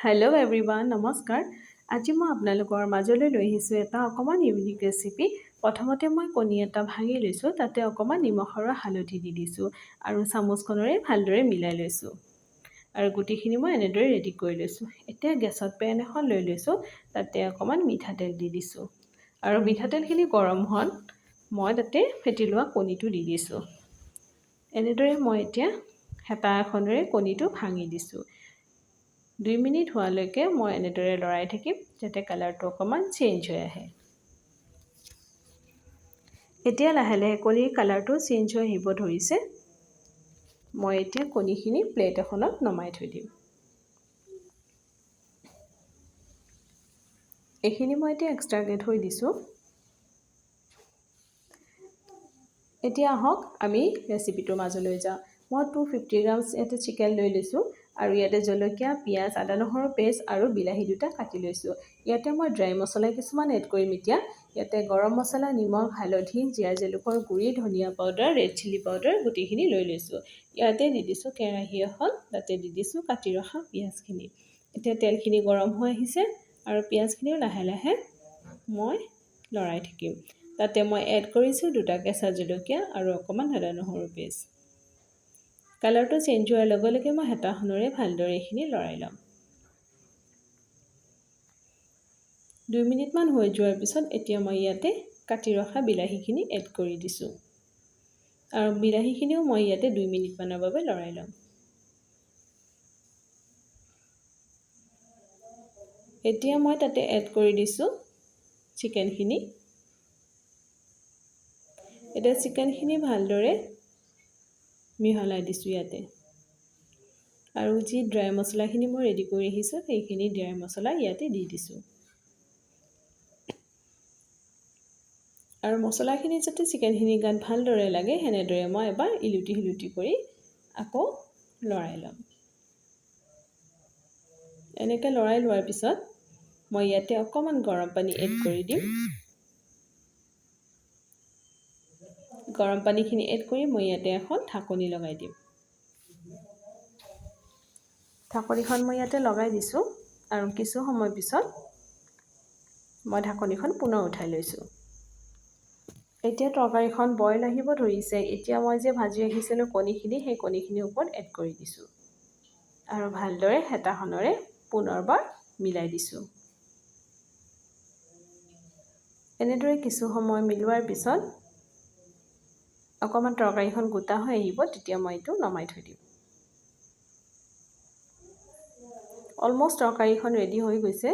Hello' everyone, নমস্কাৰ। আজি মই আপোনালোকৰ মাজলৈ লৈ আহিছোঁ এটা অকণমান ইউনিক ৰেচিপি। প্ৰথমতে মই কণী এটা ভাঙি লৈছোঁ, তাতে অকণমান নিমখ আৰু হালধি দি দিছোঁ আৰু চামুচখনেৰে ভালদৰে মিলাই লৈছোঁ আৰু গোটেইখিনি মই এনেদৰে ৰেডি কৰি লৈছোঁ। এতিয়া গেছত পেন এখন লৈ লৈছোঁ, তাতে অকণমান মিঠাতেল দি দিছোঁ আৰু মিঠাতেলখিনি গৰম হোৱাত মই তাতে ফেটি লোৱা কণীটো দি দিছোঁ। এনেদৰে মই এতিয়া হেতা এখনেৰে কণীটো ভাঙি দিছোঁ। 2 মিনিট হোৱালৈকে মই এনেদৰে লৰাই থাকিম, যাতে কালাৰটো অকণমান চেঞ্জ হৈ আহে। এতিয়া লাহে লাহে কণীৰ কালাৰটো চেঞ্জ হৈ আহিব ধৰিছে। মই এতিয়া কণীখিনি প্লেট এখনত নমাই থৈ দিম। এইখিনি মই এতিয়া এক্সট্ৰাকৈ থৈ দিছোঁ। এতিয়া আহক আমি ৰেচিপিটোৰ মাজলৈ যাওঁ। মই 250 গ্ৰামছ ইয়াতে চিকেন লৈ লৈছোঁ আৰু ইয়াতে জলকীয়া, পিঁয়াজ, আদা নহৰু পেষ্ট আৰু বিলাহী দুটা কাটি লৈছোঁ। ইয়াতে মই ড্ৰাই মছলা কিছুমান এড কৰিম। এতিয়া ইয়াতে গৰম মছলা, নিমখ, হালধি, জিৰা জালুকৰ গুড়ি, ধনিয়া পাউডাৰ, ৰেড চিলি পাউডাৰ গোটেইখিনি লৈ লৈছোঁ। ইয়াতে দি দিছোঁ কেৰাহী এখন, তাতে দি দিছোঁ কাটি ৰখা পিঁয়াজখিনি। এতিয়া তেলখিনি গৰম হৈ আহিছে আৰু পিঁয়াজখিনিও লাহে লাহে মই লৰাই থাকিম। তাতে মই এড কৰিছোঁ দুটা কেঁচা জলকীয়া আৰু অকণমান আদা নহৰু পেষ্ট। কালাৰটো চেঞ্জ হোৱাৰ লগে লগে মই হেতাখনেৰে ভালদৰে এইখিনি লৰাই ল'ম। 2 মিনিটমান হৈ যোৱাৰ পিছত এতিয়া মই ইয়াতে কাটি ৰখা বিলাহীখিনি এড কৰি দিছোঁ আৰু বিলাহীখিনিও মই ইয়াতে 2 মিনিটমানৰ বাবে লৰাই ল'ম। এতিয়া মই তাতে এড কৰি দিছোঁ চিকেনখিনি। এতিয়া চিকেনখিনি ভালদৰে মিহলাই দিছোঁ ইয়াতে আৰু যি ড্ৰাই মছলাখিনি মই ৰেডি কৰি আহিছোঁ সেইখিনি ড্ৰাই মছলা ইয়াতে দি দিছোঁ। আৰু মছলাখিনি যাতে চিকেনখিনি গাত ভালদৰে লাগে সেনেদৰে মই এবাৰ ইলুটি সিলুটি কৰি আকৌ লৰাই ল'ম। এনেকৈ লৰাই লোৱাৰ পিছত মই ইয়াতে অকণমান গৰম পানী এড কৰি দিম। গৰম পানীখিনি এড কৰি মই ইয়াতে এখন ঢাকনি লগাই দিম। ঢাকনিখন মই ইয়াতে লগাই দিছোঁ আৰু কিছু সময় পিছত মই ঢাকনিখন পুনৰ উঠাই লৈছোঁ। এতিয়া তৰকাৰীখন বইল আহিব ধৰিছে। এতিয়া মই যে ভাজি ৰাখিছিলোঁ কণীখিনি, সেই কণীখিনিৰ ওপৰত এড কৰি দিছোঁ আৰু ভালদৰে হেতাখনেৰে পুনৰবাৰ মিলাই দিছোঁ। এনেদৰে কিছু সময় মিলোৱাৰ পিছত অকণমান তৰকাৰীখন গোটা হৈ আহিব, তেতিয়া মই এইটো নমাই থৈ দিম। অলমষ্ট তৰকাৰীখন ৰেডি হৈ গৈছে।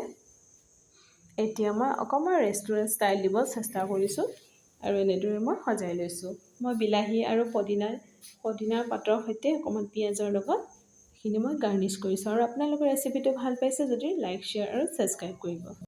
এতিয়া মই অকণমান ৰেষ্টুৰেণ্ট ষ্টাইল দিব চেষ্টা কৰিছোঁ আৰু এনেদৰে মই সজাই লৈছোঁ। মই বিলাহী আৰু পদিনাৰ পাতৰ সৈতে অকণমান পিঁয়াজৰ লগত এইখিনি মই গাৰ্নিছ কৰিছোঁ। আৰু আপোনালোকৰ ৰেচিপিটো ভাল পাইছে যদি লাইক, শ্বেয়াৰ আৰু ছাবস্ক্ৰাইব কৰিব।